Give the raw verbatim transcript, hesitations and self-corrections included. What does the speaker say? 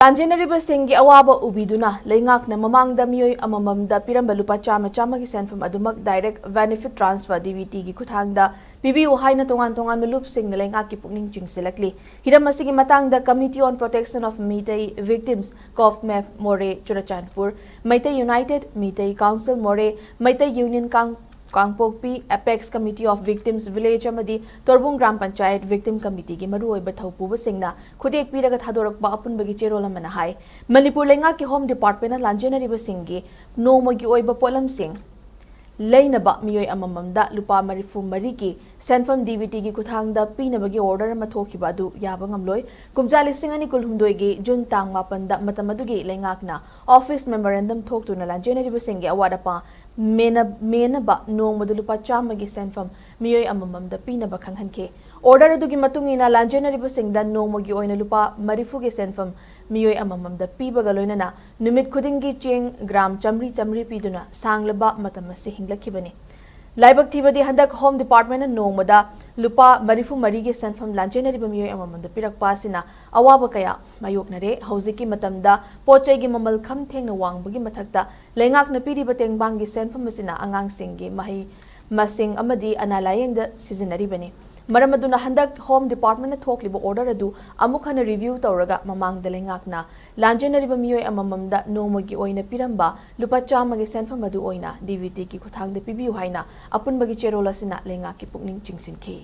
ꯂꯥꯟꯖꯦꯟꯅꯔꯤꯕꯁꯤꯡꯒꯤ ꯑꯋꯥꯕ ꯎꯕꯤꯗꯨꯅ ꯂꯩꯉꯥꯛꯅ ꯃꯃꯥꯡꯗ ꯃꯤꯑꯣꯏ ꯑꯃꯃꯝꯗ ꯄꯤꯔꯝꯕ ꯂꯨꯄꯥ ꯆꯥꯝꯃ ꯆꯥꯝꯃꯒꯤ ꯁꯦꯟꯐꯝ ꯑꯗꯨꯃꯛ Direct Benefit Transfer, DBT, ꯒꯤ ꯈꯨꯠꯊꯥꯡꯗ ꯄꯤꯕꯤꯌꯨ ꯍꯥꯏꯅ ꯇꯣꯉꯥꯟ ꯇꯣꯉꯥꯟꯕ ꯂꯨꯞꯁꯤꯡꯅ ꯂꯩꯉꯥꯛꯀꯤ ꯄꯨꯛꯅꯤꯡ ꯆꯤꯡꯁꯤꯜꯂꯛꯂꯤ꯫ ꯍꯤꯔꯝ ꯑꯁꯤꯒꯤ ꯃꯇꯥꯡꯗ Committee on Protection of Meitei Victims, COPMEV, ꯃꯣꯔꯦ, Churachandpur, Meitei United, Meitei Council ꯃꯣꯔꯦ, Meitei Union ꯀꯥꯡ-, ꯀꯥꯡꯄꯣꯛꯄꯤ, Apex Committee of Victims Village ꯑꯃꯗꯤ ꯇꯣꯔꯕꯨꯡ ꯒ꯭ꯔꯥꯝ ꯄꯟꯆꯥꯌꯠ Victim Committeeꯒꯤ ꯃꯔꯨꯑꯣꯏꯕ ꯊꯧꯄꯨꯕꯁꯤꯡꯅ ꯈꯨꯠꯌꯦꯛ ꯄꯤꯔꯒ ꯊꯥꯗꯣꯔꯛꯄ ꯑꯄꯨꯟꯕꯒꯤ ꯆꯦꯔꯣꯜ ꯑꯃꯅ ꯍꯥꯏ, ꯃꯅꯤꯄꯨꯔ ꯂꯩꯉꯥꯛꯀꯤ Home Departmentꯅ ꯂꯥꯟꯖꯦꯟꯅꯔꯤꯕꯁꯤꯡꯒꯤ ꯅꯣꯡꯃꯒꯤ ꯑꯣꯏꯕ ꯄꯣꯠꯂꯝꯁꯤꯡ ꯂꯩꯅꯕ ꯃꯤꯑꯣꯏ ꯑꯃꯃꯝꯗ ꯂꯨꯄꯥ ꯃꯔꯤꯐꯨ ꯃꯔꯤꯒꯤ ꯁꯦꯟꯐꯝ DBTꯒꯤ ꯈꯨꯠꯊꯥꯡꯗ ꯄꯤꯅꯕꯒꯤ order ꯑꯃ ꯊꯣꯛꯈꯤꯕ ꯑꯗꯨ ꯌꯥꯕ ꯉꯝꯂꯣꯏ꯫ ꯀꯨꯝꯖꯥ ꯂꯤꯁꯤꯡ ꯑꯅꯤ ꯀꯨꯟꯍꯨꯝꯗꯣꯏꯒꯤ ꯖꯨꯟ ꯇꯥꯡ ꯃꯥꯄꯟꯗ ꯃꯇꯝ ꯑꯗꯨꯒꯤ ꯂꯩꯉꯥꯛꯅ office memorandum ꯊꯣꯛꯇꯨꯅ ꯂꯥꯟꯖꯦꯟꯅꯔꯤꯕꯁꯤꯡꯒꯤ ꯑꯋꯥꯠ ꯑꯄꯥ ꯃꯦꯅ-, ꯃꯦꯟꯅꯕ ꯅꯣꯡꯃꯗ ꯂꯨꯄꯥ ꯆꯥꯝꯃꯒꯤ ꯁꯦꯟꯐꯝ ꯃꯤꯑꯣꯏ ꯑꯃꯃꯝꯗ ꯄꯤꯅꯕ ꯈꯪꯍꯟꯈꯤ꯫ Order ꯑꯗꯨꯒꯤ ꯃꯇꯨꯡ ꯏꯟꯅ ꯂꯥꯟꯖꯦꯟꯅꯔꯤꯕꯁꯤꯡꯗ ꯅꯣꯡꯃꯒꯤ ꯑꯣꯏꯅ ꯂꯨꯄꯥ ꯃꯔꯤꯐꯨꯒꯤ ꯁꯦꯟꯐꯝ ꯃꯤꯑꯣꯏ ꯑꯃꯃꯝꯗ ꯄꯤꯕꯒ ꯂꯣꯏꯅꯅ ꯅꯨꯃꯤꯠ ꯈꯨꯗꯤꯡꯒꯤ ꯆꯦꯡ ꯒ꯭ꯔꯥꯝ ꯆꯥꯝꯃꯔꯤ ꯆꯥꯝꯃꯔꯤ ꯄꯤꯗꯨꯅ ꯁꯥꯡꯂꯕ ꯃꯇꯝ ꯑꯁꯤ ꯍꯤꯡꯂꯛꯈꯤꯕꯅꯤ꯫ ꯂꯥꯏꯕꯛ ꯊꯤꯕꯗꯤ ꯍꯟꯗꯛ Home Departmentꯅ ꯅꯣꯡꯃꯗ ꯂꯨꯄꯥ ꯃꯔꯤꯐꯨ ꯃꯔꯤꯒꯤ ꯁꯦꯟꯐꯝ ꯂꯥꯟꯖꯦꯟꯅꯔꯤꯕ ꯃꯤꯑꯣꯏ ꯑꯃꯃꯝꯗ ꯄꯤꯔꯛꯄ ꯑꯁꯤꯅ ꯑꯋꯥꯕ ꯀꯌꯥ ꯃꯥꯌꯣꯛꯅꯔꯦ꯫ ꯍꯧꯖꯤꯛꯀꯤ ꯃꯇꯝꯗ ꯄꯣꯠ ꯆꯩꯒꯤ ꯃꯃꯜ ꯈꯝ ꯊꯦꯡꯅ ꯋꯥꯡꯕꯒꯤ ꯃꯊꯛꯇ ꯂꯩꯉꯥꯛꯅ ꯄꯤꯔꯤꯕ ꯇꯦꯡꯕꯥꯡꯒꯤ ꯁꯦꯟꯐꯝ ꯑꯁꯤꯅ ꯑꯉꯥꯡꯁꯤꯡꯒꯤ ꯃꯍꯩ ꯃꯁꯤꯡ ꯑꯃꯗꯤ ꯑꯅꯥ ꯂꯥꯌꯦꯡꯗ ꯁꯤꯖꯤꯟꯅꯔꯤꯕꯅꯤ꯫ ꯃꯔꯝ ꯑꯗꯨꯅ ꯍꯟꯗꯛ Home Departmentꯅ ꯊꯣꯛꯂꯤꯕ order ꯑꯗꯨ ꯑꯃꯨꯛ ꯍꯟꯅ review ꯇꯧꯔꯒ ꯃꯃꯥꯡꯗ ꯂꯩꯉꯥꯛꯅ ꯂꯥꯟꯖꯦꯟꯅꯔꯤꯕ ꯃꯤꯑꯣꯏ ꯑꯃꯃꯝꯗ ꯅꯣꯡꯃꯒꯤ ꯑꯣꯏꯅ ꯄꯤꯔꯝꯕ ꯂꯨꯄꯥ ꯆꯥꯝꯃꯒꯤ ꯁꯦꯟꯐꯝ ꯑꯗꯨ ꯑꯣꯏꯅ DBTꯒꯤ ꯈꯨꯠꯊꯥꯡꯗ ꯄꯤꯕꯤꯌꯨ ꯍꯥꯏꯅ ꯑꯄꯨꯟꯕꯒꯤ ꯆꯦꯔꯣꯜ ꯑꯁꯤꯅ ꯂꯩꯉꯥꯛꯀꯤ ꯄꯨꯛꯅꯤꯡ ꯆꯤꯡꯁꯤꯟꯈꯤ꯫